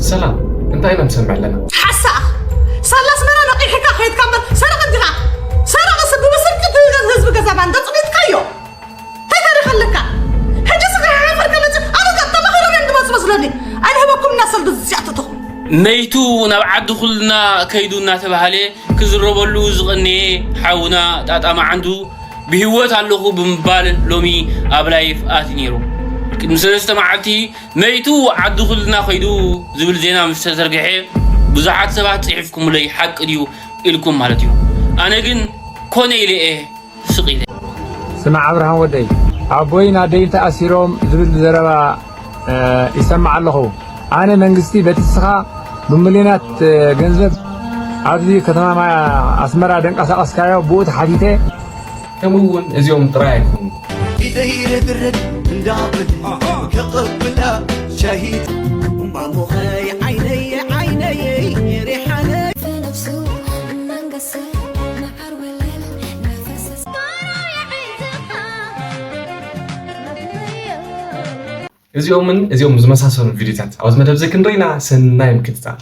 ሰላም፣ እንታይ ኢና ንሰምዕ ኣለና? ሓሳኽ! ሳላ ኣስመራ ነቒሕካ ከይድካ እምበር ሰረቕ እንዲኻ። ሰረቕ ስብ ብስርቂ እቲ ህዝቢ ገዛ ባንዳ ጽሚትካዮ። እንታይ ታሪኽ ኣለካ? ሕጂ ስኻ ሓፈር ከመጽ ኣነ ተማኸረን እንድመጽ መስለኒ። ኣይንህበኩም እናሰልዱ ዝጽያትትኹም። መይቱ ናብ ዓዲ ኩልና ከይዱ እናተባህለ ክዝረበሉ ዝቐነየ ሓውና ጣጣ መዓንዱ ብህይወት ኣለኹ ብምባል ሎሚ ኣብ ላይፍ ኣትዩ ነይሩ። ቅድሚ ሰለስተ መዓልቲ መይቱ ዓዲ ኩልና ከይዱ ዝብል ዜና ምስ ተዘርግሐ ብዙሓት ሰባት ጽሒፍኩምለይ ሓቂ ድዩ ኢልኩም ማለት እዩ። ኣነ ግን ኮነ ኢለ እየ ስቕ ኢለ። ስማዕ ኣብርሃም ወደይ፣ ኣቦይን ኣደይን ተኣሲሮም ዝብል ዘረባ ይሰማዕ ኣለኹ። ኣነ መንግስቲ በቲ ንስኻ ብሚልዮናት ገንዘብ ኣብዚ ከተማ ኣስመራ ደንቀሳቐስካዮ ብኡ ተሓቲተ። ከምኡ እውን እዚኦም ጥራይ ኣይኮኑን። ኢደይ ርድርድ እንዳብል ከቐብላ ሻሂት እማሙኸይ ዓይነይ ዓይነይ ሪሓነይ እዚኦምን እዚኦም ዝመሳሰሉ ቪዲዮታት ኣብዚ መደብ እዚ ክንርኢ ኢና። ሰናይ ምክትታል።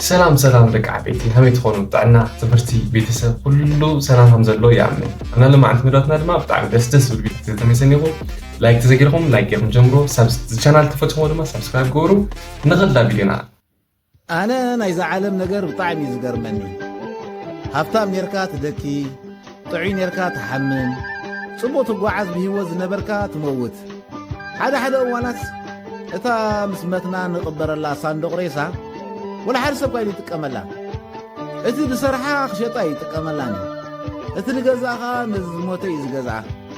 ሰላም ሰላም ደቂ ዓበይቲ፣ ከመይ ትኾኑ? ጥዕና፣ ትምህርቲ፣ ቤተሰብ፣ ኩሉ ሰላም ከም ዘሎ ይኣምን። ኣብ ናይ ሎማዓንቲ መደባትና ድማ ብጣዕሚ ደስ ደስ ዝብል ቪዲዮ ተመሰኒኹ። ላይክ ተዘጊርኩም ላይክ ጌርኩም ጀምሮ። ሳብስ ቻናል ተፈትሞ ድማ ሳብስክራይብ ገብሩ። ንኽልዳ ቪዲዮና ኣነ ናይዛ ዓለም ነገር ብጣዕሚ እዩ ዝገርመኒ። ሃብታም ኔርካ ትደኪ፣ ጥዑይ ኔርካ ትሓምም፣ ጽቡቕ ትጓዓዝ ብህይወት ዝነበርካ ትመውት። ሓደ ሓደ እዋናት እታ ምስ መትና ንቕበረላ ሳንዱቕ ሬሳ ወላ ሓደ ሰብ ኳ ይጥቀመላ። እቲ ዝሰርሓ ክሸጣ ይጥቀመላን እዩ። እቲ ዝገዛእ ኸኣ ነዚ ዝሞተ እዩ ዝገዝኣ፣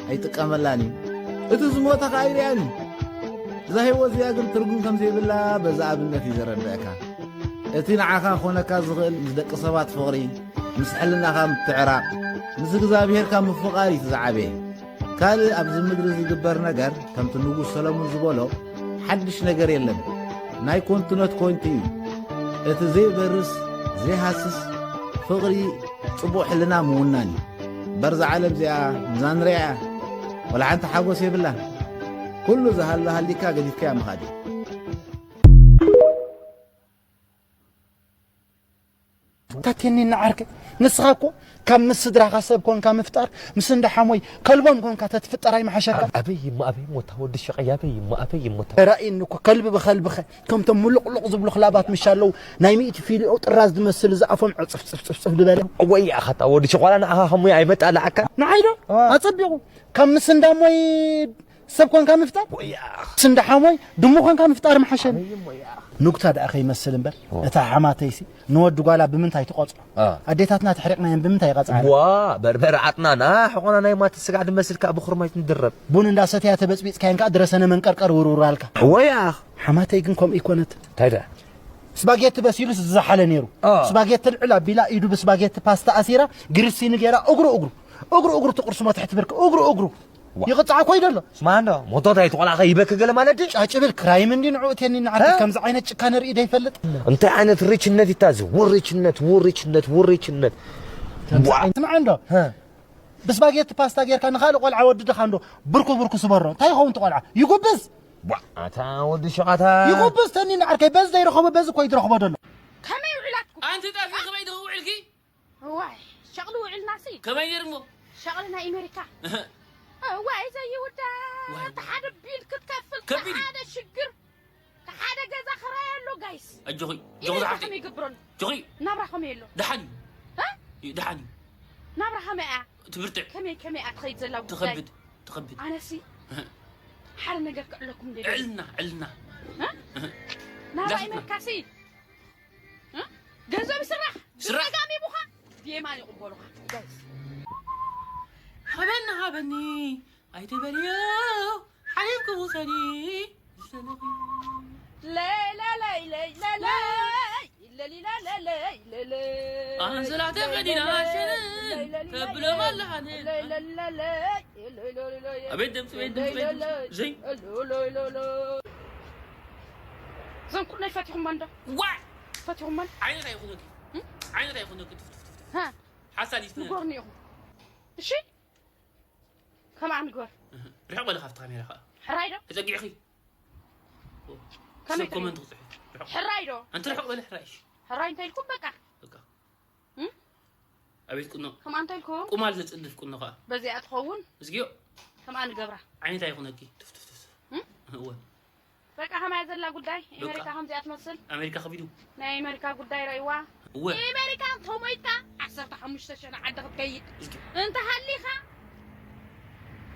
ኣይጥቀመላን እዩ። እቲ ዝሞተ ኸኣ ኣይርእያን እዩ። እዛ ህይወት እዚኣ ግን ትርጉም ከም ዘይብላ በዚ ኣብነት እዩ ዘረድኣካ። እቲ ንዓኻ ክኾነካ ዝኽእል ምስ ደቂ ሰባት ፍቕሪ፣ ምስ ሕልናኻ ምትዕራቕ፣ ምስ እግዚኣብሄርካ ምፍቓር እዩ እቲ ዝዓበየ። ካልእ ኣብዚ ምድሪ ዝግበር ነገር ከምቲ ንጉስ ሰለሙን ዝበሎ ሓድሽ ነገር የለን። ናይ ኮንቱነት ኮንቱ እዩ። እቲ ዘይበርስ ዘይሃስስ ፍቕሪ ጽቡቕ ሕልና ምውናን እዩ። እምበር እዛ ዓለም እዚኣ ምዛ ንሪኣ እያ። ወላ ሓንቲ ሓጎስ የብላን። ኩሉ ዝሃሎ ሃሊካ ገዲፍካያ ምኻድ እዩ። ታቴኒ ንዓርከይ ንስኻ እኮ ካብ ምስ ስድራኻ ሰብ ኮንካ ምፍጣር ምስ እንዳ ሓሞይ ከልቦም ኮንካ ተትፍጠር ኣይምሓሸካ። ኣበይ እሞ ኣበይ እሞ እታ ወዲ ሸቐይ ኣበይ እሞ ኣበይ እሞ እታ። ተራእይኒ እኮ ከልቢ ብኸልብኸ ከምቶም ሙሉቕሉቕ ዝብሉ ክላባት ምሽ ኣለዉ ናይ ሚእቲ ፊልኦ ጥራዝ ዝመስል ዝኣፎም ዕፅፍፅፍፅፍፅፍ ዝበለ። ወይ ኣኻ እታ ወዲ ሸቋላ ንዓኻ ከሙይ ኣይመጣልዓካ። ንዓይ ዶ ኣፀቢቑ ካብ ምስ እንዳ ሞይ ሰብ ኮንካ ምፍጣር ወይ ኣኻ። ምስ እንዳ ሓሞይ ድሙ ኮንካ ምፍጣር ምሓሸኒ። ኑግታ ደኣ ከይመስል እምበር እታ ሓማተይሲ ንወዲ ጓላ ብምንታይ ትቐጽሮ? ኣዴታትና ተሕሪቕናየን ብምንታይ ይቐጽዓ? ዋ በርበረ ዓጥናና ሕቖና ናይ ማት ስጋዕ ድመስል ከኣ ብኹርማይት ንድረብ። ቡን እንዳሰተያ ተበጽቢጽካየን ከኣ ድረሰነ መንቀርቀር ውርውር ኣልካ። ወይ ኣኽ። ሓማተይ ግን ከምኡ ይኮነት። እንታይ ደኣ? ስባጌቲ በሲሉስ ዝዘሓለ ነይሩ። ስባጌቲ ልዕል ኣቢላ ኢዱ ብስባጌቲ ፓስታ ኣሲራ ግሪሲኒ ገይራ እግሩ እግሩ እግሩ እግሩ ትቑርስሞ ትሕቲ ብርኪ እግሩ እግሩ ይቕጻዕ እኮ እዩ ዘሎ። ስማ እንዶ ሞቶት ኣይትቆልዓ ከ ይበኪ ገለ ማለት ድዩ? ጫጭብል ክራይም እንዲ ንዑ እቴኒ ንዓዲ ሀ? ከምዚ ዓይነት ጭካነ ርኢ ደይፈልጥ። እንታይ ዓይነት ርችነት ይታ እዚ ውርችነት ውርችነት ውርችነት ዋ ስምዓ እንዶ ሀ? ብስፓጌቲ ፓስታ ጌርካ ንኻልእ ቆልዓ ወዲ ድኻ እንዶ ብርኩ ብርኩ ስበሮ እንታይ ይኸውን እቲ ቆልዓ ይጉብዝ ዋ ኣታ ወዲ ሸቓታ ይጉብዝ ተኒ ንዓርከይ በዚ ዘይረኸቦ በዚ እኮ እዩ ዝረኽቦ ዘሎ ከመይ ውዕላትኩም ኣንቲ ጠፊ ከመይ ድኽውዕልኪ እዋይ ሸቕሊ ውዕልናሲ ከመይ ነይሩ እሞ ሸቕሊ ናይ ኣሜሪካ እህ፣ እዋይ ዘይውዳ ዋይ። እቲ ሓደ ቢል ክትከፍል ከቢድ እዩ። ሓደ ሽግር እቲ ሓደ ገዛ ክራይ ኣሎ ጋይስ ኣጆኺ ጆኺ ኢለ ዝሓፍተይ ከመይ ይገብረሉ ጆኺ ናብራ ከመይ ኣሎ ደሓን እዩ እ? እዩ ደሓን እዩ ናብራ ከመይ እያ ትብርትዕ ከመይ ከመይ እያ ትኸይድ ዘላ ጉዳይ ትኸብድ ትኸብድ ኣነሲ እህ፣ ሓደ ነገር ክዕለኩም ደሊ ዕልና ዕልና እህ? ናብራ ዛፍና። ኣሜሪካሲ ገንዘብ ይስራሕ ስራሕ። ብጸጋም ይቡኻ ብየማን ይቕበሉኻ። ሃበኒ ሃበኒ ኣይትበልዮ ሓሊፍኩ ውሰዲ ዝሰለኺ ለይለለይ ለይለለይ ለሊለለይ ለለይ ኣንሶላ ተኸዲና ሽንን ተብሎም ኣለኻን ለይለለይ ኣቤት ድምፂ ቤት ድምፂ ቤት ድምፂ ዘይ እዞም ኩሎም ፈቲኹሞ እንዶ ዋይ ፈቲኹሞ ዓይንኻ ይኹነኪ ዓይንኻ ይኹነኪ ትፍትፍትፍትፍ ሃ ሓሳድ ይፍትነ ንጎርኒ ኢኹም እሺ ከምኣ ንግበር ርሕቕ በለ ካብቲ ካሜራ ከዓ ሕራይ ዶ ዘጊዕኺ ከመይ ሰብ ኮመንት ክፅሑ ሕራይ ዶ ኣንቲ ርሕቕ በለ ሕራይሽ ሕራይ እንታይ ኢልኩም በቃ በቃ እም? ኣቤት ቁኖ ከምኣ እንታይ ኢልኩም ቁማል ዘፅድፍ ቁኖ ከዓ በዚኣ ትኸውን እዝጊዮ ከምኣ ንገብራ ዓይነት ኣይኹነኪ ትፍትፍትፍ እም? እወ በቃ ከማይ ዘላ ጉዳይ ኣሜሪካ ከምዚኣ ትመስል ኣሜሪካ ከቢዱ ናይ ኣሜሪካ ጉዳይ ረእይዋ እወ ኣሜሪካ እንተሞይትካ ዓሰርተ ሓሙሽተ ሽሕ ዓዲ ክትከይድ እዝጊ እንተሃሊኻ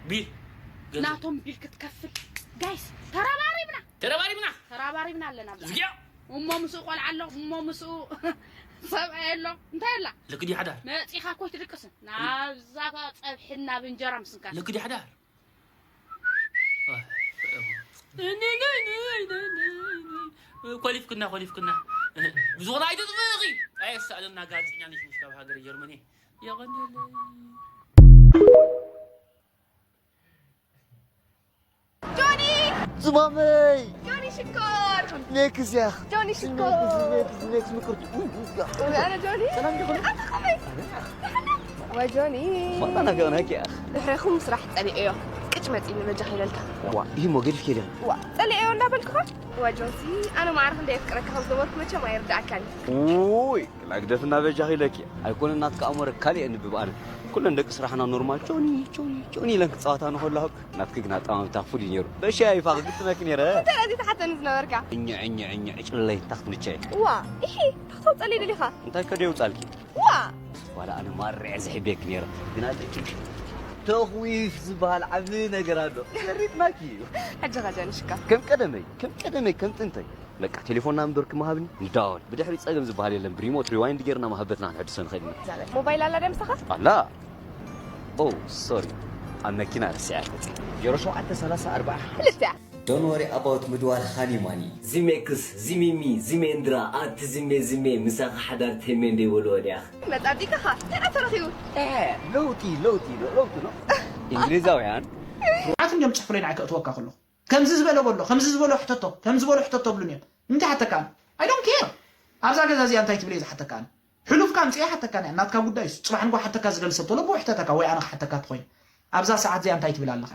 ቢል ገንዘብ ናቶም ቢል ክትከፍል ጋይስ ተረባሪብና ተረባሪብና ተረባሪብና ኣለና ብዛዕባ እዝጊዮ እሞ ምስኡ ቆልዓ ኣሎ እሞ ምስኡ ሰብኣይ ኣሎ እንታይ ኣላ ልክዲ ሓዳር መፂኻ ኮይ ትድቅስን ናብዛ ፀብሕን ናብ እንጀራ ምስንካል ልክዲ ሓዳር ኮሊፍክና ኮሊፍክና ብዝኾነ ኣይትጥፍእኺ ኣየሳእለና ጋዜጠኛ ነሽ ካብ ሃገር ጀርመኒ የቐንየለይ ጆኒ ዝማመይ ጆኒ ሽኮር ሜክስ ያኽ ጆኒ ሽኮር ሜክስ ሜክስ ምቅርቱ ወይ ኣነ ጆኒ ሰላም ዲኹም? ኣታ ከመይ? ወይ ጆኒ ማና ናፊቕናኪ ያኽ ድሕሬኹም ስራሕ ጸሊኤዮ ቅጭ መጺኒ በጃ ከይለልካ ዋ ይህ ሞገድ ፊደል ዋ ጸሊኤዮ እንዳበልኩኻ ዋ ጆንሲ ኣነ ማዕረ ክንደይ የፍቅረካ ከም ዝነበርኩ መቸም ኣይርዳእካን እዩ ውይ ላግደፍና በጃ ከይለኪ ኣይኮነ ናትካ ኣሞረ ካልእ የንብብ ኣነ ኩለን ደቂ ስራሕና ኖርማል ጆኒ ጆኒ ጆኒ ኢለን ክፃወታ ንኸለኹ ናትኪ ግን ኣጠማምታ ፍሉይ ነይሩ በሻ ይፋ ክግጥመኪ ነይረ ተረዚ ተሓተኒ ዝነበርካ እኛ እኛ እኛ ዕጭለይ እንታይ ክትምቸይ ዋ ኢሒ ታክተው ጸሊእ ደሊኻ እንታይ ከደ የውፃልኪ ዋ ዋላ ኣነ ማርዐ ዝሕቤክ ነይረ ግን ኣለኪ ተኽዊፍ ዝበሃል ዓቢ ነገር ኣሎ ሰሪጥናኪ እዩ ሕጂ ኸጀንሽካ ከም ቀደመይ ከም ቀደመይ ከም ጥንተይ በቃ ቴሌፎን ናምበርኪ ምሃብኒ ንዳወል ብድሕሪ ጸገም ዝበሃል የለን ብሪሞት ሪዋይንድ ጌርና ማህበትና ክንሕድሶ ንኽእል ኢና ሞባይል ኣላ ደምሰኻ ኣላ ኦ ሶሪ ኣብ መኪና ረሲዐ ፈፂ ዜሮ ሸውዓተ ሰላሳ ኣርባዓ ክልተ Don't worry about ምድዋል ሃኒ ማኒ። ዚሜክስ፣ ዚሚሚ፣ ዚሜንድራ፣ ኣቲ ዚሜ ዚሜ ምሳኻ ሓዳር ቴሜ እንደ ይበልዎ ድያኽ? መጻዲቅኻ እንታይ ተረኺቡ ለውጢ ለውጢ ለውጢ ነው እንግሊዛውያን ኣት እንዲዮም ጽሕፍለይ ንዓይ ከእትወካ ከለኹ ከምዚ ዝበለ በሎ ከምዚ ዝበሎ ሕተቶ ከምዚ ዝበሎ ሕተቶ ብሉን እዮም ንምንታይ ሓተካ ኣነ I don't care ኣብዛ ገዛ እዚኣ እንታይ ትብል እየ ዝሓተካ ኣነ ሕሉፍካ ኣምፅእ ሓተካ ናይ ናትካ ጉዳይ እዩ ፅባሕ ንጎ ሓተካ ዝደሊ ሰብ ተሎ ብኡ ሕተተካ ወይ ኣነ ክሓተካ ትኮይን ኣብዛ ሰዓት እዚኣ እንታይ ትብል ኣለካ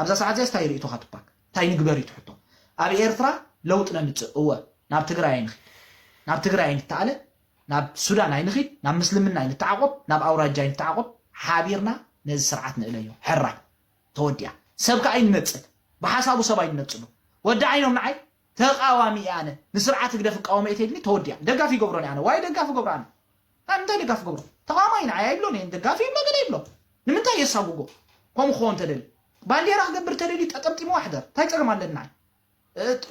ኣብዛ ሰዓት እዚኣ እንታይ ርእቶኻ ትባክ እንታይ ንግበር እዩ ትሕቶ ኣብ ኤርትራ ለውጥ ነምፅእ እወ ናብ ትግራይ ኣይንኺድ ናብ ትግራይ ኣይንተኣለ ናብ ሱዳን ኣይንኺድ ናብ ምስልምና ኣይንተዓቆብ ናብ ኣውራጃ ኣይንተዓቆብ ሓቢርና ነዚ ስርዓት ንእለዮ ሕራይ ተወዲኣ ሰብ ከኣ ኣይንነጽግ ብሓሳቡ ሰብ ኣይንነጽሉ ወዲ ዓይኖም ንዓይ ተቃዋሚ እየ ኣነ ንስርዓት ህግደፍ እቃወም እየ ተይልኒ ተወዲኣ ደጋፊ ይገብሮን ኣነ ዋይ ደጋፊ ገብሮ ኣነ ኣነ እንታይ ደጋፊ ገብሮ ተቃዋማይ ንዓይ ኣይብሎን እየ ደጋፊ ይብሎ ገለ ይብሎ ንምንታይ የሳጉጎ ከምኡ ክኸውን ተደልዩ ባንዴራ ክገብር ተደልዩ ጠጠምጢሞ ኣሕደር እንታይ ጸገም ኣለኒ ንዓይ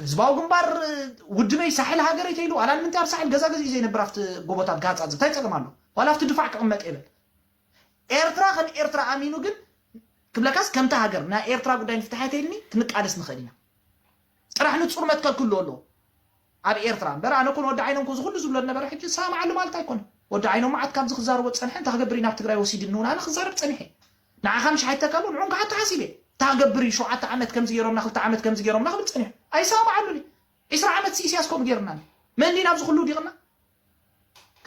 ህዝባዊ ግንባር ውድበይ ሳሕል ሃገረይ ተይሉ ዋላ ንምንታይ ኣብ ሳሕል ገዛ ገዚኡ ዘይነብር ኣብቲ ጎቦታት ጋህፃ እንታይ ጸገም ኣሎ ዋላ ኣብቲ ድፋዕ ክቕመጥ የብል ኤርትራ ከም ኤርትራ ኣሚኑ ግን ክብለካስ ከምቲ ሃገር ናይ ኤርትራ ጉዳይ ንፍትሓ ተይልኒ ክንቃለስ ንኽእል ኢና ጥራሕ ንጹር መትከል ክህልዎ ኣለዎ ኣብ ኤርትራ እምበር ኣነ ኮን ወዲ ዓይኖም ኮ ዝኩሉ ዝብሎ ነበረ ሕጂ ሰማዕሉ ማለት ኣይኮነ ወዲ ዓይኖም መዓት ካብዚ ክዛረቦ ዝጸንሐ እንታይ ክገብር ኢና ኣብ ትግራይ ወሲድኒ እውን ኣነ ክዛረብ ጸኒሐ ንዓኻ ምሽ ሓይተካ ኣሎ ንዑን ክሓቶ ሓሲበ እንታይ ክገብር እዩ ሸውዓተ ዓመት ከምዚ ገይሮምና ክልተ ዓመት ከምዚ ገይሮምና ክብል ጸኒሑ ኣይሰማምዓሉን እዩ ዕስራ ዓመት ኢሳያስ ከምኡ ገይርና መን ዲና ኣብዚ ኩሉ ውዲቕና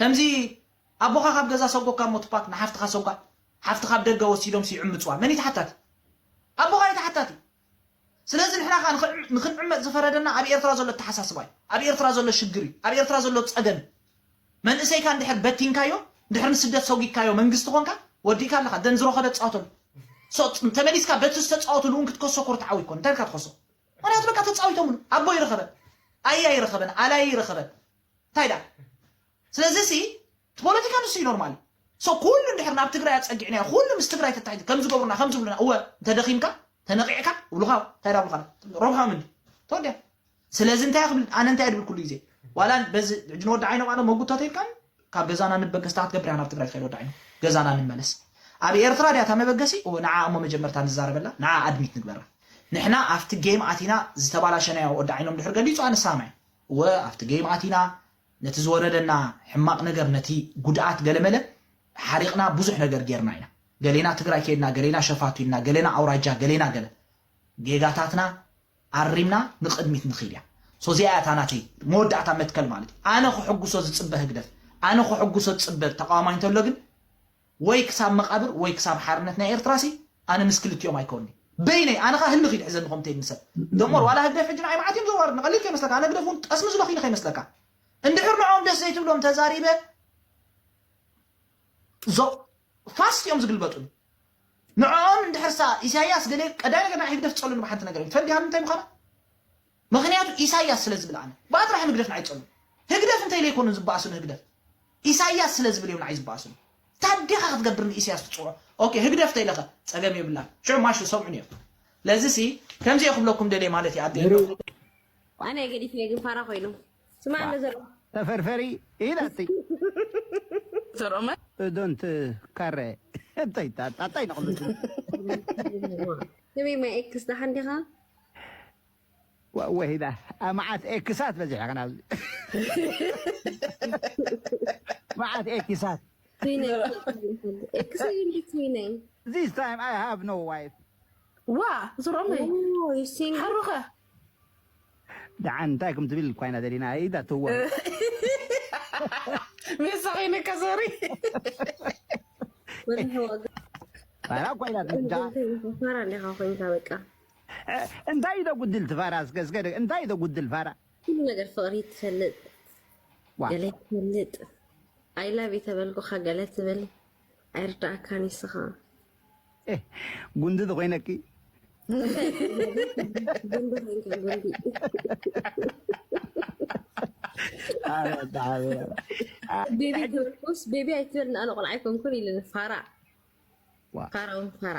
ከምዚ ኣቦኻ ካብ ገዛ ሰጎካ እሞ ትፓክ ንሓፍትኻ ሰጓ ሓፍቲ ካብ ደገ ወሲዶም ሲዑ ምፅዋ መን ተሓታቲ ኣቦኻ እዩ ተሓታቲ ስለዚ ንሕና ከዓ ንክንዕመፅ ዝፈረደና ኣብ ኤርትራ ዘሎ ኣተሓሳስባ እዩ ኣብ ኤርትራ ዘሎ ሽግር እዩ ኣብ ኤርትራ ዘሎ ፀገም መንእሰይካ እንድሕር በቲንካዮ እንድሕር ንስደት ሰጒግካዮ መንግስቲ ኮንካ ወዲእካ ኣለካ ደን ዝረኸበ ትፃወተሉ ተመሊስካ በቲ ዝተፃወትሉ እውን ክትከሶ ኮርትዓዊ ይኮን እንታይ ኢልካ ትኸሶ ምክንያቱ በቃ ተፃዊቶምሉ ኣቦ ይረኸበን ኣያ ይረኸበን ኣላይ ይረኸበን እንታይ ዳ ስለዚ ሲ ፖለቲካ ንሱ እዩ ኖርማል ሶ ኩሉ እንድሕር ናብ ትግራይ ኣፀጊዕናዮ ኩሉ ምስ ትግራይ ተታሒዙ ከም ዝገብሩና ከም ዝብሉና እወ እንተደኺምካ ተነቂዕካ እብሉኻ እንታይ ዳ ብሉኻ ረብሓ ምንዲ ተወዲያ ስለዚ እንታይ ክብል ኣነ እንታይ ድብል ኩሉ ግዜ ዋላ በዚ ሕጂ ንወዲ ዓይኖም ኣነ መጉቶ ተይልካ ካብ ገዛና ንበገስ ታ ክትገብር ኢና ናብ ትግራይ ትኸይድ ወዲ ዓይኖም ገዛና ንመለስ ኣብ ኤርትራ ድያ እታ መበገሲ ንዓ እሞ መጀመርታ ንዛረበላ ንዓ ኣድሚት ንግበራ ንሕና ኣብቲ ጌም ኣቲና ዝተባላሸናዮ ወዲ ዓይኖም ድሕር ገሊፁ ኣንሳማይ እወ ኣብቲ ጌም ኣቲና ነቲ ዝወረደና ሕማቕ ነገር ነቲ ጉድኣት ገለመለ ሓሪቕና ብዙሕ ነገር ጌርና ኢና ገሌና ትግራይ ከድና ገሌና ሸፋቱ ኢልና ገሌና ኣውራጃ ገሌና ገለ ጌጋታትና ኣሪምና ንቕድሚት ንኽድ እያ ሶዚኣ እታ ናተይ መወዳእታ መትከል ማለት እዩ ኣነ ክሕጉሶ ዝፅበ ህግደፍ ኣነ ክሕጉሶ ዝፅበ ተቃዋማይ እንተሎ ግን ወይ ክሳብ መቃብር ወይ ክሳብ ሓርነት ናይ ኤርትራ ሲ ኣነ ምስ ክልቲኦም ኣይከውኒ በይነይ ኣነ ኸ ህልኽ ኢሉ ሒዘኒ ከምተ ይምሰል ደሞር ዋላ ህግደፍ ሕጂ ንዓይ መዓት እዮም ዘዋርድ ንቐሊል ከይመስለካ ኣነ ህግደፍ እውን ጠስሚ ዝለኽኢኒ ከይመስለካ እንድሕር ንዖም ደስ ዘይትብሎም ተዛሪበ ዞ ፋስት እዮም ዝግልበጡኒ ንዕኦም እንድሕርሳ ኢሳያስ ገለ ቀዳይ ነገር ንዓይ ህግደፍ ትጸሉኒ ብሓንቲ ነገር እዮም ትፈልጥ ዲኻ ንምንታይ ምዃና ምኽንያቱ ኢሳያስ ስለ ዝብል ኣነ ብኣጥራሕ ህግደፍ ንዓይ ትጸሉኒ ህግደፍ እንተኢለ ኣይኮኑን ዝበኣሱኒ ህግደፍ ኢሳያስ ስለ ዝብል እዮም ንዓይ ዝበኣሱኒ ታዲኻ ክትገብር ንኢሳያስ ትጽውዖ ኦኬ ህግደፍ ተኢለኸ ጸገም የብላን ሽዑ ማሹ ሰምዑኒ እዮም ለዚሲ ከምዚ እየ ክብለኩም ደልየ ማለት እዩ ኣደ ኣነ ገዲፍ ግን ፋራ ኮይኑ ስማ እንደ ዘርኦ ተፈርፈሪ ኢላቲ ዘርኦመ ዶንት ካረ እንታይ እንታይ ንቕልቱ ስሚ ማይ ኤክስ ደሓን ዲኻ ወሂዳ ኣብ መዓት ኤክሳት በዚሕካ ናብዚ መዓት ኤክሳት ትዊነይ ኤክስ እንዲ ትዊነይ This time I have no wife. ዋ ዝሮመይ ሲንግል ሓሩኸ ደሓን እንታይ ከም ትብል እኳ ኢና ደሊና ኢዳ ትወ ሜሳ ኮይነካ ሶሪ ወላ ሕዋግ ፋራ እኳ ኢና ደሊና ፈራ እንዲኻ ኮይንካ በቃ እንታይ ኢዶ ጉድል ትፋራ እስከ እስከ እንታይ ኢዶ ጉድል ፋራ ኩሉ ነገር ፍቕሪ ትፈልጥ ዋ ገለ ትፈልጥ ኣይላቭ ተበልኩኻ ገለ ትብል ኣይርዳእካን ይስኻ ጉንዲ ዝኾይነኪ ጉንዲ ኮይንካ ጉንዲ ቤቢ ተበልኩስ ቤቢ ኣይትበል ንኣነ ቆልዓ ኣይኮንኩን ኢሉኒ ፋራ ዋ። ፋራ እውን ፋራ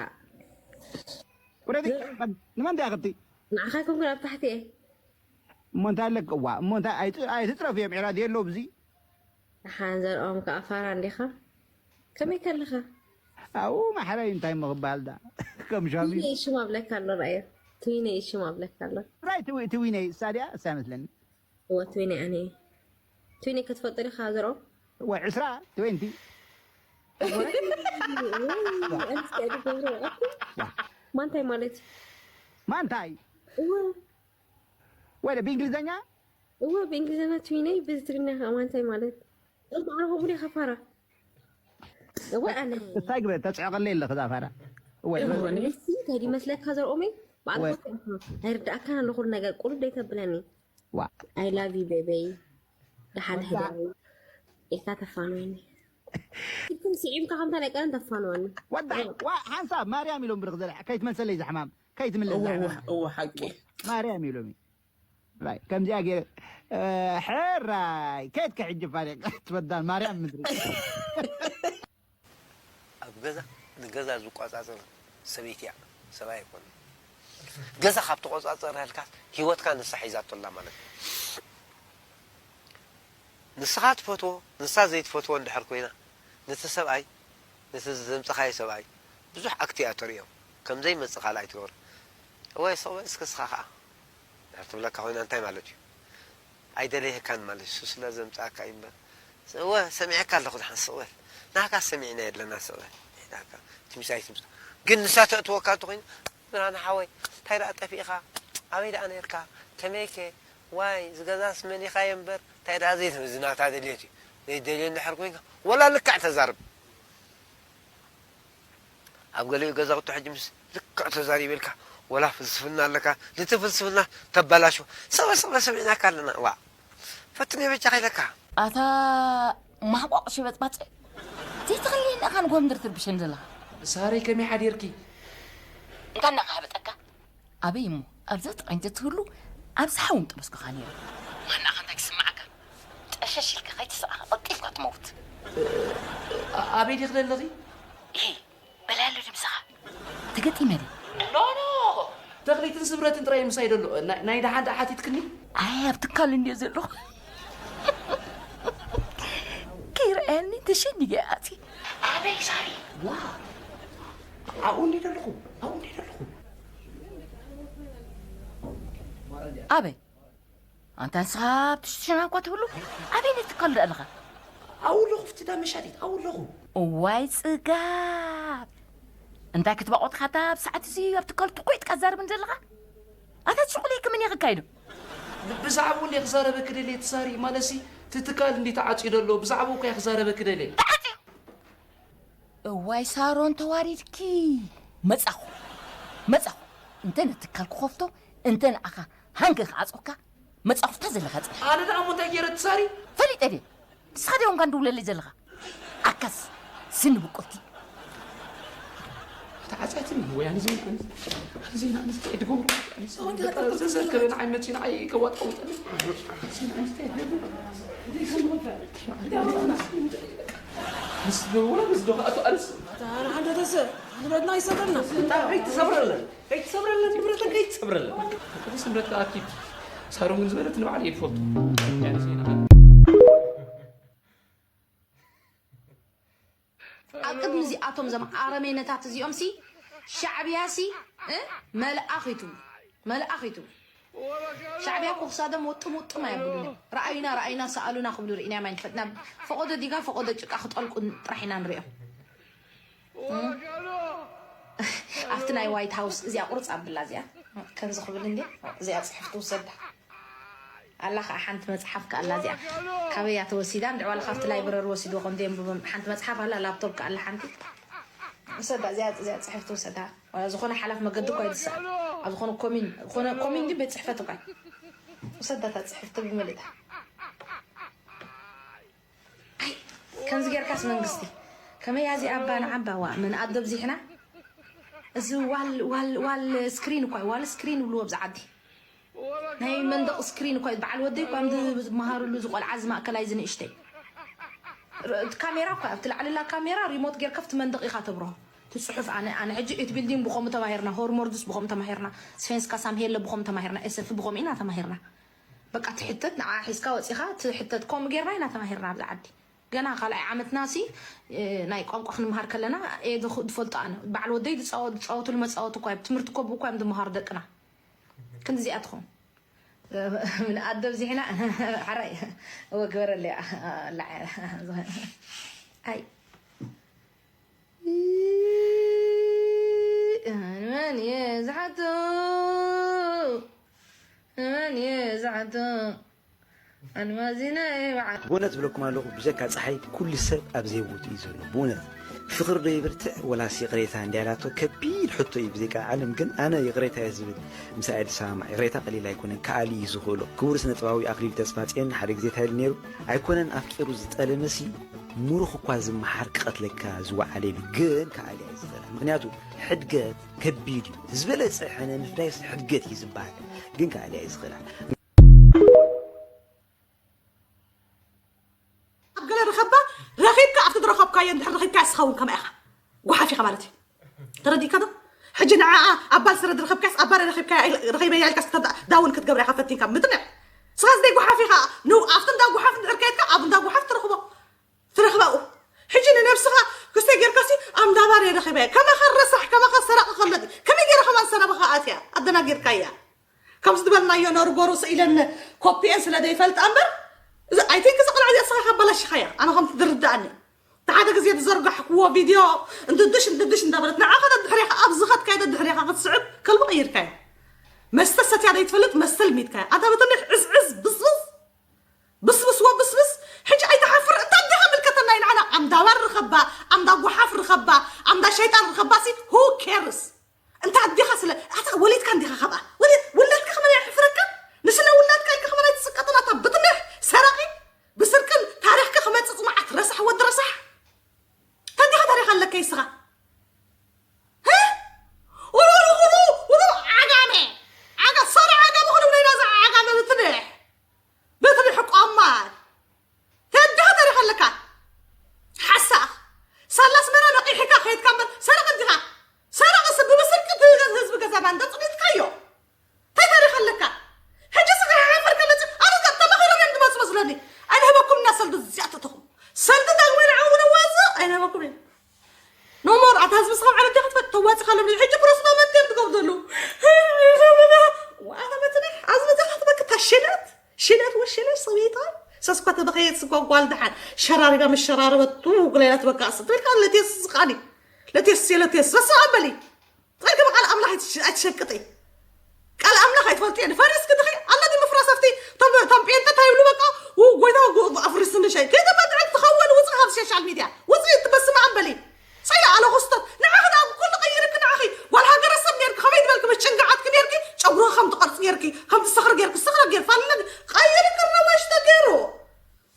ውረዲ ንመን ዲያ ክብቲ ንዓኻ ኣይኮንኩን ኣብ ታሕቲ እየ እሞ እንታይ ኣለክ እዋ እሞ እንታይ ኣይት- ኣይትፅረፍ እዮም ዕራድ የለው ብዚ ደሓን ዘርኦም ከዓ ፋራ እንዲኻ ከመይ ከለኻ ኣብኡ ማሕረይ እንታይ ምክበሃል ዳ ከም ሻሚ ትዊነይ ሽም ኣብለካ ኣሎ ራእዮ ትዊነይ ሽም ኣብለካ ኣሎ ራይ ትዊ- ትዊነይ እሳ ድያ እሳ መስለኒ እወ ትዊነይ ኣነ እየ ትዊነይ ክትፈልጦ ዲኻ ዘርኦም ወይ ዕስራ ትዌንቲ ማንታይ ማለት እዩ ማንታይ እወ ወይ ብእንግሊዝኛ እወ ብእንግሊዝኛ ትዊነይ ብትግርኛ ከዓ ማንታይ ማለት እምበኣር ከምኡ ዲኻ ፋራ እወ ኣነ እንታይ ግበ ተፅዕቐለይ ኣለክ እዛ ፋራ ወይ እንታይ ድመስለካ ዘርኦመይ ባዕልካ ኣይርዳእካን ኣሎ ኩሉ ነገር ቁርብ ደይተብለኒ ዋ I love you baby ደሓን ሕደሪ ኢልካ ተፋንወኒ ኢልኩም ስዒምካ ከምታ ናይ ቀደም ተፋንወኒ ወዳ ዋ ሓንሳብ ማርያም ኢሎም ብርክ ዘለ ከይትመልሰለይ ዝሕማም ከይትምለስ እወ ዝሕማም እወ እወ ሓቂ ማርያም ኢሎሚ ራይ ከምዚኣ ገይረ እ፣ ሕራይ ከድኪ ሕጂ ፋሪቅ ትበዳን ማርያም ምድሪ ኣብ ገዛ ንገዛ ዝቆፃፀር ሰበይቲ እያ ሰብኣይ ኣይኮነ ገዛ ካብ ተቆፃፀረልካ ሂወትካ ንሳ ሒዛቶ ኣላ ማለት እዩ ንስኻ ትፈትዎ ንሳ ዘይትፈትዎ እንድሕር ኮይና ነቲ ሰብኣይ ነቲ ዘምፀኻዮ ሰብኣይ ብዙሕ ኣክት እያ ተርእዮ ከም ዘይመፅእ ካልኣይ ትገብሮ እወ ስቕ በል እስከ እስኻ ከዓ እንድሕር ትብለካ ኮይና እንታይ ማለት እዩ ኣይደለየካን ማለት እዩ ስለ ዘምፀኣካ እዩ እምበር እወ ሰሚዐካ ኣለኹ ድሓን ስቕ በል ናካ ሰሚዕና የለና ስቕ በል ናካ ትምሳይ ትምሳ ግን ንሳ ተእትወካ እንተኮይኑ ብርሃነ ሓወይ እንታይ ደኣ ጠፊእኻ ኣበይ ደኣ ነርካ ከመይከ ዋይ ዝገዛስ መሊኻዮ እምበር እንታይ ደኣ ዘይትብል ዝናታ ደልየት እዩ ዘይደልዮ እንድሕር ኮይንካ ወላ ልክዕ ተዛርብ ኣብ ገሊኡ ገዛውቲ ሕጂ ምስ ልክዕ ተዛሪበልካ ወላ ፍልስፍና ኣለካ ነቲ ፍልስፍና ተባላሾ ሰበ ሰበ ሰሚዕናካ ኣለና ዋ ፈትነ በጃ ከይለካ ኣታ ማሕቋቕ ሽበጥባጥ ዘይተኸልየኒ ኢኻ ንጎምድር ትርብሸኒ ዘለኻ ሳረይ ከመይ ሓዲርኪ እንታ እናኻበጠካ ኣበይ እሞ ኣብዛ ጥቓይ እንተትህሉ ኣብዚ ሓው ምጠበስኩኻ ነይረ ማናኻ እንታይ ክስምዓካ ጠሸሽ ኢልካ ከይትስኣኻ ቀልጢፍካ ትመውት ኣበይ ዲኺ ዘለኺ በላሎ ድምስኻ ተገጢመ ድየ ኖ ኖ ተኽሊትን ስምረትን ጥራይ ምሳይ ደሎ ናይ ደሓን ደኣ ሓቲትክኒ ኣይ ኣብ ትካል እንድየ ዘለኹ ከይረኣየኒ ተሸኒገ ኣቲ ኣበይ ሳሪ ዋ ኣብኡ እንዲ ደለኹ ኣብኡ እንዲ ደለኹ ኣበይ ኣንታ ንስኻ ኣብቲ ሽና እኳ ትብሉ ኣበይ ነትካሉ ኣለኻ ኣብኡ ኣለኹ ፍቲ ዳ መሻጢት ኣብኡ ኣለኹ እዋይ ፅጋብ እንታይ ክትባቆጥካ እታ ኣብ ሰዓት እዚ ኣብ ትካል ትኮይጥካ ዛርብን ዘለኻ ኣታ ትሽቁለይ ከመን እየ ክካይዶ ብዛዕባኡ እንደ ክዛረበ ክደልየ ትሳሪ ማለሲ ትትካል እንዲ ተዓፅዩ ደሎ ብዛዕባኡ እኳ ክዛረበ ክደልየ እዋይ ሳሮን ተዋሪድኪ መፃኹ መፃኹ እንተ ነትካል ክኸፍቶ፣ እንተ ንኣኻ ሃንገ ክዓጾካ፣ መጻኹታ ዘለኻ ጽንሕ። ኣነ ደኣ እሞ እንታይ ገይረ ትሳሪ? ፈሊጠ ድየ? ንስኻ ድዮም ጋንዲ ውለለይ ዘለኻ? ኣካስ ስኒ ብቁልቲ። ተዓጻትን ወያነ ዜና ኣንስ-፣ ዜና ኣንስ-፣ ድጎም ኣንስ-፣ ዘዘከበ ንዓይ መጺ ንዓይ ከዋጣውጠኒ። ዜና ኣንስ-፣ ምስ ዶ-፣ ወላ ምስ ዶ-፣ ኣቶ ኣንስ-፣ ኣታ፣ ኣነ ሓደ ተሰ-፣ ኣነ ብረትና ይሰብረና። እንታይ ትሰብረለን? ከይትሰብረለን፣ ንብረተን ከይትሰብረለን። ቅዱስ ንብረት ኣኪድ ሳሮን ግን ዝበለት ንባዕሉ እየ ትፈልጦ። ያለ ዜና። ኣብ ቅድሚ እዚኣቶም እዞም ኣረሜነታት እዚኦም ሲ ሻዕብያ ሲ፣ እ፣ መልኣኽ እዩ ትብሉ። መልኣኽ እዩ ትብሉ። ሻዕብያ እኮ ክሳዶም ወጥም ወጥም ኣየብሉን እዮም። ረኣዩና፣ ረኣዩና፣ ሰኣሉና ክብሉ ርኢና ማይ ንፈጥና። ፈቆዶ ዲጋ፣ ፈቆዶ ጭቃ ክጠልቁ ጥራሕ ኢና ንሪኦም። እ? ኣብቲ ናይ ዋይት ሃውስ እዚኣ ቁርፅ ኣብላ እዚኣ። ከምዚ ክብል እንዴ? እዚኣ ፅሕፍ ትውሰዳ። ኣላ ከዓ ሓንቲ መፅሓፍ ከኣላ እዚኣ። ካበይ እያ ተወሲዳ? እንድዒ ዋላ ካብቲ ላይብረሪ ወሲድዎ ከም ዘየንብቦም። ሓንቲ መፅሓፍ ኣላ፣ ላፕቶፕ ከኣላ ሓንቲ። ውሰዳ፣ እዚኣ፣ እዚኣ ፅሕፍ ትውሰዳ። ዋላ ዝኾነ ሓላፍ መገዲ እኳ ይትስኣ። ኣብ ዝኾነ ኮሚን፣ ዝኾነ ኮሚን ድዩ ቤት ፅሕፈት እኳ። ውሰዳ እታ ፅሕፍቲ ብምልእታ። ኣይ፣ ከምዚ ጌርካስ መንግስቲ። ከመይ እያ እዚኣ ኣባ ንዓባ ዋ፣ መን ኣዶ ኣብዚሕና? እዚ ዋል፣ ዋል፣ ዋል ስክሪን እኳ እዩ፣ ዋል ስክሪን ይብልዎ ኣብዚ ዓዲ። ናይ መንደቕ ስክሪን እኳ እዩ። በዓል ወደይ እኳ ከምዚ ዝመሃርሉ፣ እዚ ቆልዓ፣ እዚ ማእከላይ፣ እዚ ንእሽተይ። ር-፣ እቲ ካሜራ እኳ፣ ኣብቲ ላዕልላ ካሜራ ሪሞት ጌርካ ኣብቲ መንደቕ ኢኻ ተብርሆ። እቲ ጽሑፍ፣ ኣነ፣ ኣነ ሕጂ ኤት ቢልዲንግ ብኸምኡ ተማሂርና፣ ሆርሞርድስ ብኸምኡ ተማሂርና፣ ስፌንስካ ሳምሄለ ብኸምኡ ተማሂርና፣ ኤሰፊ ብኸምኡ ኢና ተማሂርና። በቃ ትሕተት፣ ንዓ ሒዝካ ወጺኻ ትሕተት። ከምኡ ጌርና ኢና ተማሂርና ኣብዚ ዓዲ። ገና ካልኣይ ዓመትና ሲ፣ እ፣ ናይ ቋንቋ ክንምሃር ከለና እየ ዝኽ-፣ ዝፈልጦ ኣነ። በዓል ወደይ ዝጻወ-፣ ዝጻወቱሉ መጻወቲ እኳ እዮም። ትምህርቲ እኮ ብእኮ እዮም ዝመሃሩ ደቅና። ክንዲዚኣ ትኸውን። ምን ኣደ ኣብዚሕና። ሓራይ። እወ፣ ግበረለይ። ኣላ-፣ ዝኾነ። ኣይ። ንመን እየ ዝሓቶ? ንመን እየ ዝሓቶ? ኣልማዚና እየ በዓል። ብእውነት እብለኩም ኣለኹ፣ ብጀካ ጸሓይ ኩሉ ሰብ ኣብ ዘይቦትኡ እዩ ዘሎ። ብእውነት ፍቕሪ ዶ ይብርትዕ ወላስ ይቕሬታ እንድያ ኢላቶ ከቢድ ሕቶ እዩ። ብዘይካ ዓለም ግን ኣነ ይቕሬታ እየ ዝብል፣ ምሳይ ድሰማማዕ። ይቕሬታ ቀሊል ኣይኮነን፣ ከኣሊ እዩ ዝኽእሎ። ክቡር ስነ ጥበባዊ ኣኽሊሉ ተስፋጽዮን ሓደ ግዜ እንታይ ኢሉ ነይሩ? ኣይኮነን ኣፍቂሩ ዝጠለመሲ፣ ምሩኽ እኳ ዝመሓር ክቐትለካ ዝወዓለ ኢሉ፣ ግን ከኣሊ ኣይዝኽእላን። ምኽንያቱ ሕድገት ከቢድ እዩ። ዝበለጸ ሕነ ምፍዳይስ ሕድገት እዩ ዝበሃል፣ ግን ከኣሊ ኣይዝኽእላን። ኣብ ገለ ረኸባ ረኺብካ፣ ኣብቲ ዝረኸብካዮ እንድሕር ረኺብካ፣ እስኻ እውን ከማይ ኢኻ፣ ጓሓፍ ኢኻ ማለት እዩ። ተረዲእካ ዶ? ሕጂ ንዓኣ ኣብ ባል ስረ ዝረኸብካስ፣ ኣብ ባር ረኺብካያ ኢል-፣ ረኺበያ ኢልካስ፣ ክተዳ-፣ ዳውን ክትገብራ ኢኻ ፈቲንካ ምጥንዕ። እስኻ ዝደይ ጓሓፍ ኢኻ። ን-፣ ኣብቲ እንዳ ጓሓፍ እንድሕር ከይድካ፣ ኣብ እንዳ ጓሓፍ ትረኽቦ። ትረኽባ ኣብኡ። ሕጂ ንነብስኻ ክስተ ጌርካሲ፣ ኣብ እንዳ ባር እየ ረኺበያ። ከማኻ ረሳሕ፣ ከማኻ ሰራቒ ከሎ ድዩ? ከመይ ገይራ ከማን ሰረቕኻ ኣትያ? ኣደናጊርካያ። ከምዚ ዝበልናዮ ነርጎ ርእሲ ኢለን ኮፒኤን ስለ ዘይፈልጣ እምበር፣ እዚ፣ ኣይ ቲንክ፣ እዚ ቆልዓ እዚኣ ንስኻ ኢኻ ኣበላሺኻያ። ኣነ ከምቲ ዝርድኣኒ። እቲ ሓደ ግዜ ዝዘርጋሕክዎ ቪድዮ፣ እንድድሽ፣ እንድድሽ እንዳበለት፣ ንዓኻ ደድሕሬኻ፣ ኣብ ዝኸድካዮ ደድሕሬኻ ክትስዕብ ከልቢ ቀይርካዮ። መስተ ሰትያ ዘይትፈልጥ መስተ ልሚድካያ። ኣታ በተለይ ዕዝዕዝ፣ ብስብስ፣ ብስብስ ወብስብስ፣ ሕጂ ኣይትሓፍር፣ እንታይ ዲኻ ምልከተና እዩ ንዓና? ኣምዳ ባር ርኸባ፣ ኣምዳ ጓሓፍ ርኸባ፣ ኣምዳ ሸይጣን ርኸባሲ፣ who cares? እንተ ኣዴኻ ስለ፣ ኣታ ወሊድካ እንዲኻ ካብኣ። ወሊድ-፣ ውላድካ ከመን የሕፍረካ? ንስለ ውላድካ ኢልካ ከመን ኣይትስቀጥን? ኣታ ብጥምሕ ሰራቒ፣ ብስርቅን ታሪኽካ ክመጽእ ጽኑዓት ረሳሕ ወዲ ረሳሕ። እንተ ኣዴኻ ታሪኽ ኣለካ ይስኻ። ህ? ውሩ፣ ውሩ፣ ውሩ፣ ውሩ፣ ዓጋመ። ዓጋ-፣ ሰራ ዓጋመ ኹሉ ብናይ ናዛ ዓጋመ ብጥምሕ። ብጥምሕ ቆማል። ተድኻ ታሪኽ ኣለካ። ሓሳኽ። ሳላ ኣስመራ ነቒሕካ ከይድካ እምበር ሰረቕ እንዲኻ። ሰረቕ ስ-፣ ብብስርቂ እቲ ህዝቢ ገዛና እንዳጽኒትካዮ። እንታይ ታሪኽ ኣለካ? ሕጂ ስኻ ሓፈር ከመጽእ፣ ኣነ ዛ-፣ ተማኺሮም እዮም ዝመጹ መስለኒ። ኣይንህበኩም እና ሰልዲ እዚኣተተኹም። ሰልዲ ዳግማይ ንዓኡ ነዋጽእ ኣይንህበኩም እዩ። ኖ ሞር፣ ኣታ ህዝቢ ስኻ ዓመት ዲኻ ትፈ-፣ ተዋጺኻ ኣለኒ። ሕጂ ፕሮስና መጥተን ትገብሩ ዘለዉ። ኣታ መጥተን፣ ኣብዚ መጥተኻ ትበኪ፣ እታ ሽለት፣ ሽለት ወሽለት ሰበይታ፣ ሰስኳ ተበኸየት ስኳ ጓል ደሓን፣ ሸራሪባ መሸራረበቱ፣ ጉሌላት በቃ፣ ትበልካ፣ ለቴስ ስኻኒ። ለቴስ፣ ለቴስ፣ በስመ ኣብ በሊ። ጸርጊ ብቃል ኣምላኽ ኣይትሽ-፣ ኣይትሸቅጢ። ቃል ኣምላኽ ኣይትፈልጥዮ። ፈሪስኪ ድኺ? ኣለኒ ምፍራስ ኣብቲ፣ እቶም፣ እቶም ጴንጠ እንታይ ይብሉ በቃ? ው፣ ጎይታ፣ ጎ-፣ ኣፍሪስኒ ሸይ። ከይተባድዐ ትኸውን፣ ውጽእ ካብ ሶሻል ሚድያ። ውጽእ፣ በስመ ኣብ በሊ። ጸይላ ኣለ ኹስቶት። ንዓኺ ደኣ ኩሉ ቀይርኪ ንዓኺ። ጓል ሃገረ ሰብ ኔርኪ፣ ከመይ ዝበልኪ መሽ ጭንጋዓት ከምቲ ሰኽሪ ጌርኪ፣ ሰኽሪ ጌር፣ ፋልለ ቀይርኪ፣ ኣረባሽ ተገይሩ።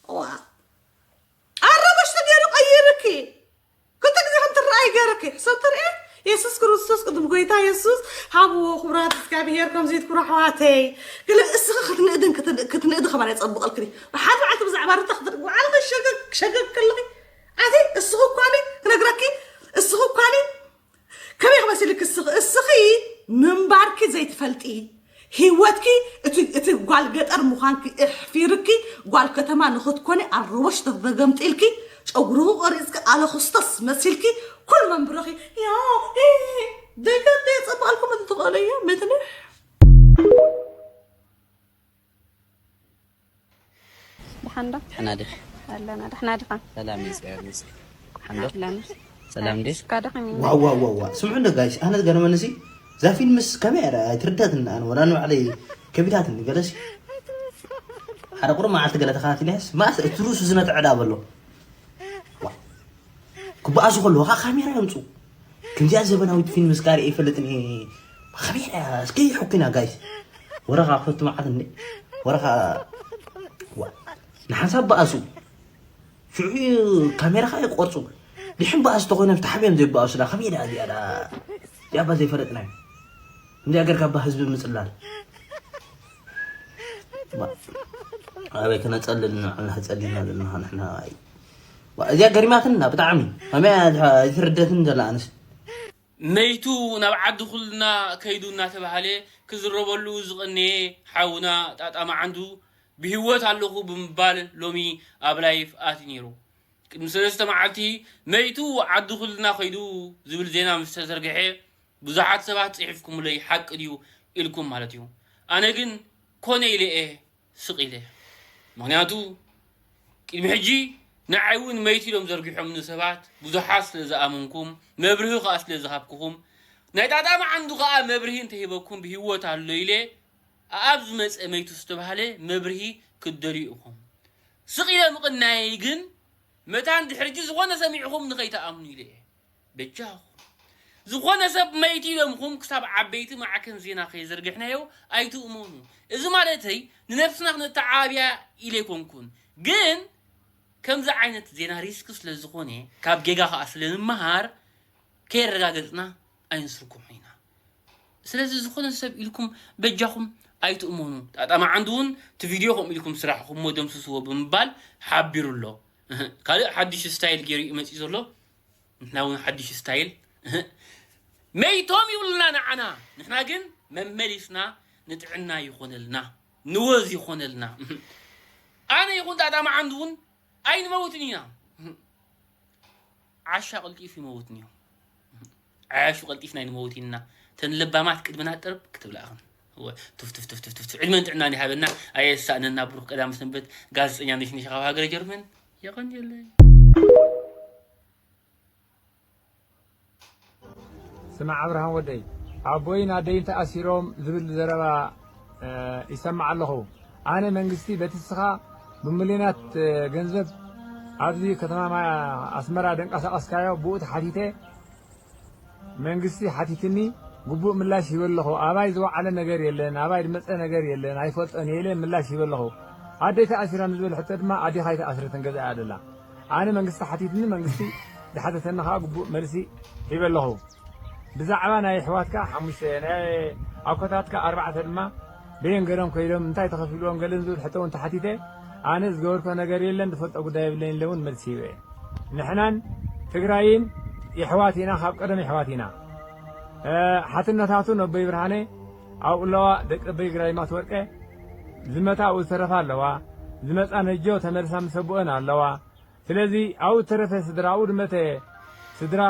ዋ። ኣረባሽ ተገይሩ ቀይርኪ። ክልተ ግዜ ከም ትረኣይ ገይርኪ። ሰብ ትርእየ? የሱስ ክርስቶስ ቅድም ጎይታ የሱስ ሃብዎ ክብራት እግዚኣብሔር ከም ዘይትኩሩ ኣሕዋተይ። ገለ እስኺ ክትንእድን ክትን-፣ ክትንእዲ ከማን የጸብቐልክኒ። ሓደ መዓልቲ ብዛዕባ ሩታ ክትርኢ፣ ባዕልኺ ሸገግ፣ ሸገግ ከለኺ፣ ኣቲ እስኺ እኳኒ ክነግረኪ፣ እስኺ እኳኒ ከመይ ክመስልክ እስኺ፣ እስኺ ምንባርኪ ዘይትፈልጢ፣ ህይወትኪ እቲ፣ እቲ ጓል ገጠር ምዃንኪ እሕፊርኪ፣ ጓል ከተማ ንኽትኮኒ ኣረቦሽ ተገምጢልኪ፣ ጨጉርኺ ቆሪጽኪ፣ ኣለ ክርስቶስ መሲልኪ፣ ኩሉ መንብርኺ፣ ያ፣ ኢ፣ ደገ፣ ደገ፣ ጸባልኩም እንትትቕእለዮ፣ ምትንሕ። ደሓን ዶ? ደሕና ዲኺ? ኣለና። ደሕና ዲኻ? ሰላም እዩ፣ እግዚኣብሔር ይመስገን። ደሓን ዶ? ኣለና። ሰላም ድዩ? እስካ ደኺም እዩ። ዋው፣ ዋው፣ ዋው፣ ዋው። ስምዑ እንዶ ጋይስ፣ ኣነ ዝገርመኒ ሲ፣ እዛ ፊልምስ ከመይ እያ ደኣ ኣይትርዳትን ኣነ፣ ወላ ንባዕለይ ከቢዳትኒ ገለሲ። ሓደ ቁሩብ መዓልቲ ገለ ተኸታቲለያስ፣ ማስ እቲ ርእሱ ዝነትዐ ደኣ በሎ። ዋ። ክበኣሱ ከለዉ ከዓ ካሜራ የምፁ። ከምዚኣ ዘበናዊት ፊልም እስካ ርእየ ይፈልጥን እየ። ካሜራ እስከ ይሕኩና ጋይስ። ወረኻ ክፈቱ መዓት እንዴ? ወረኻ ዋ። ንሓንሳብ በኣሱ። ሽዑ እዩ ካሜራ ከዓ ይቆርፁ። ድሕን በኣስ ተኾይኖም ተሓቢኦም ዘይበኣሱ ዳ ከመይ ዳ እዚኣ ዳ እዚኣ ባ ዘይፈለጥናዮ። እንዲኣ ገርካ ባ ህዝቢ ምፅላል። ባ-፣ ኣበይ ክነፀልል ንባዕልና ተፀሊልና ዘለና ንሕና። ኣይ። ባ-፣ እዚኣ ገሪማትና ብጣዕሚ። ከመይ እያ ዝሕ-፣ ኣይትርደትን ዘላ ኣነስ። መይቱ ናብ ዓዲ ኩልና ከይዱ እናተባህለ ክዝረበሉ ዝቐነየ ሓውና ጣጣ መዓንዱ ብህይወት ኣለኹ ብምባል ሎሚ ኣብ ላይፍ ኣትዩ ነይሩ። ቅድሚ ሰለስተ መዓልቲ መይቱ ዓዲ ኩልና ከይዱ ዝብል ዜና ምስ ተዘርግሐ ብዙሓት ሰባት ጽሒፍኩምለይ ሓቂ ድዩ ኢልኩም ማለት እዩ። ኣነ ግን ኮነ ኢለ እየ ስቕ ኢለ። ምኽንያቱ ቅድሚ ሕጂ ንዓይ እውን መይቱ ኢሎም ዘርጊሖምኒ ሰባት ብዙሓት ስለ ዝኣመንኩም፣ መብርሂ ከኣ ስለ ዝሃብኩኹም፣ ናይ ጣጣ መዓንዱ ከኣ መብርሂ እንተሂበኩም ብህይወት ኣሎ ኢለ ኣብ ዝመጸ መይቱ ዝተባህለ መብርሂ ክትደልዩ ኢኹም። ስቕ ኢለ ምቕናየይ ግን መታን ድሕሪ ሕጂ ዝኾነ ሰሚዕኹም ንኸይትኣምኑ ኢለ እየ። በጃኹም። ዝኾነ ሰብ መይቱ ኢሎምኹም ክሳብ ዓበይቲ ማዕከን ዜና ከይዘርግሕናዮ ኣይትእመኑ። እዚ ማለተይ ንነብስና ክነተዓባብያ ኢለ ኣይኮንኩን። ግን ከምዚ ዓይነት ዜና ሪስክ ስለ ዝኾነ ካብ ጌጋ ከኣ ስለ ንመሃር ከየረጋገጽና ኣይንስርግሖ ኢና። ስለዚ ዝኾነ ሰብ ኢልኩም በጃኹም ኣይትእመኑ። ጣጣ መዓንዱ እውን እቲ ቪድዮ ከምኡ ኢልኩም ስራሕኹም እሞ ደምስስዎ ብምባል ሓቢሩ ኣሎ። እህ፣ ካልእ ሓድሽ ስታይል ገይሩ እዩ መጺኡ ዘሎ። ንሕና እውን ሓድሽ ስታይል። እህ፣ መይቶም ይብሉና ንዓና። ንሕና ግን መመሊስና ንጥዕና ይኾነልና፣ ንወዝ ይኾነልና። እህ፣ ኣነ ይኹን ጣጣ መዓንዱ እውን ኣይንመውትን ኢና። እህ፣ ዓሻ ቀልጢፉ ይመውት እኒኦ። ዓያሹ ቀልጢፍና ኣይንመውት ኢና። ተን ለባማት ቅድምና ጥርብ ክትብላ ኢኽን። እወ፣ ቱፍ፣ ቱፍ፣ ቱፍ፣ ቱፍ፣ ቱፍ፣ ቱፍ። ዕድመን ጥዕናን ይሃበና። ኣየሳእነና። ብሩኽ ቀዳም ሰንበት። ጋዜጠኛ ነሽ ነሽ ካብ ሃገረ ጀርመን። የቐንየለይ። ስማዕ ኣብርሃም ወደይ፣ ኣቦይን ኣደይን ተኣሲሮም ዝብል ዘረባ፣ እ፣ ይሰማዕ ኣለኹ። ኣነ መንግስቲ በቲ ንስኻ ብሚልዮናት፣ እ፣ ገንዘብ ኣብዚ ከተማ ማ-፣ ኣስመራ ደንቀሳቐስካዮ ብኡ ተሓቲተ፣ መንግስቲ ሓቲትኒ፣ ግቡእ ምላሽ ሂበ ኣለኹ። ኣባይ ዝወዓለ ነገር የለን፣ ኣባይ ዝመጸ ነገር የለን፣ ኣይፈልጦን እየ ኢለ ምላሽ ሂበ ኣለኹ። ኣደይ ተኣሲራ ንዝብል ሕቶ ድማ ኣዴኻ ኣይተኣስረትን፣ ገዛ እያ ደላ። ኣነ መንግስቲ ሓቲትኒ፣ መንግስቲ ዝሓተተኒ ከኣ ግቡእ መልሲ ሂበ ኣለኹ። ብዛዕባ ናይ ኣሕዋትካ ሓሙሽተ፣ ናይ ኣኮታትካ ኣርባዕተ ድማ በየን ገይሮም ከይዶም፣ እንታይ ተኸፊልዎም ገለን ዝብል ሕቶ እውን ተሓቲተ፣ ኣነ ዝገበርኮ ነገር የለን፣ ዝፈልጦ ጉዳይ የብለይን ኢለ እውን መልሲ ሂበ እየ። ንሕናን ትግራይን የሕዋት ኢና፣ ካብ ቀደም የሕዋት ኢና። እ፣ ሓትነታቱ ነቦይ ብርሃነ ኣብኡ ኣለዋ፣ ደቂ ኣቦይ ግራዚማት ወርቀ ዝመታ ኣብኡ ዝተረፋ ኣለዋ፣ ዝመጻ ነጆ ተመልሳ ምስ ኣቦአን ኣለዋ። ስለዚ ኣብኡ ዝተረፈ ስድራ፣ ኣብኡ ዝመተ ስድራ፣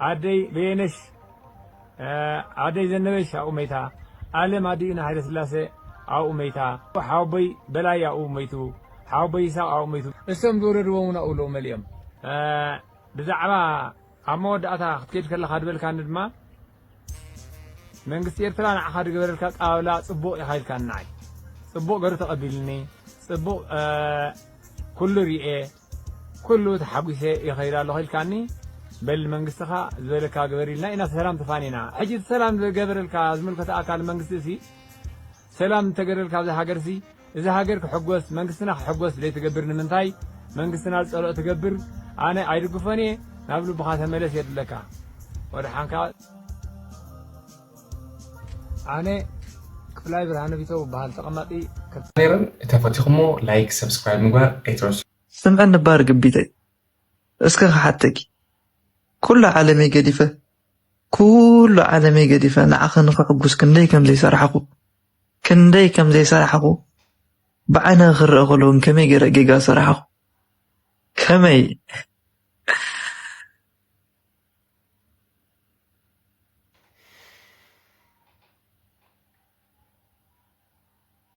ኣደይ በየነሽ፣ እ፣ ኣደይ ዘነበሽ ኣብኡ መይታ፣ ኣለም ኣዲኡና ሃይለ ስላሴ ኣብኡ መይታ፣ ሓወቦይ በላይ ኣብኡ መይቱ፣ ሓወቦይ ይስሐቅ ኣብኡ መይቱ። እሶም ዝወለድዎም እውን ኣብኡ ኣለዉ መሊኦም። እ፣ ብዛዕባ ኣብ መወዳእታ ክትከይድ ከለኻ ዝበልካኒ ድማ፣ መንግስቲ ኤርትራ ንዓኻ ዝገበረልካ ኣቀባብላ ጽቡቕ ኢኻ ኢልካኒ ንዓይ። ጽቡቕ ገይሩ ተቐቢሉኒ፣ ጽቡቕ፣ እ፣ ኩሉ ሪኤ፣ ኩሉ ተሓጒሰ ይኸይድ ኣለኹ ኢልካኒ። በል መንግስትኻ ዝበለካ ግበር ኢልና ኢና ሰላም ተፋኒና። ሕጂ እቲ ሰላም ዝገበረልካ ዝምልከቶ ኣካል መንግስቲ እሲ ሰላም እንተገደልካ ኣብዚ ሃገርሲ፣ እዚ ሃገር ክሕጎስ፣ መንግስትና ክሕጎስ ዘይትገብር ንምንታይ? መንግስትና ዝጸልኦ ትገብር፣ ኣነ ኣይድግፎን እየ። ናብ ልብኻ ተመለስ የድለካ። ወደሓንካ። ኣነ ቅላይ ብርሃነ ቢተው በሃል ተቐማጢ ከብ- ነይርን፣ እንተፈቲኹሞ ላይክ፣ ሰብስክራይብ ምግባር ኣይትረሱ። ስምዐኒ ባር ግቢተይ፣ እስከ ክሓተኪ፣ ኩሉ ዓለመይ ገዲፈ፣ ኩሉ ዓለመይ ገዲፈ ንዓኺ ንኽሕጉስ ክንደይ ከም ዘይሰራሕኹ፣ ክንደይ ከም ዘይሰራሕኹ ብዓይንኺ ክረአ ከሎ እውን ከመይ ገይረ ጌጋ ሰራሕኹ፣ ከመይ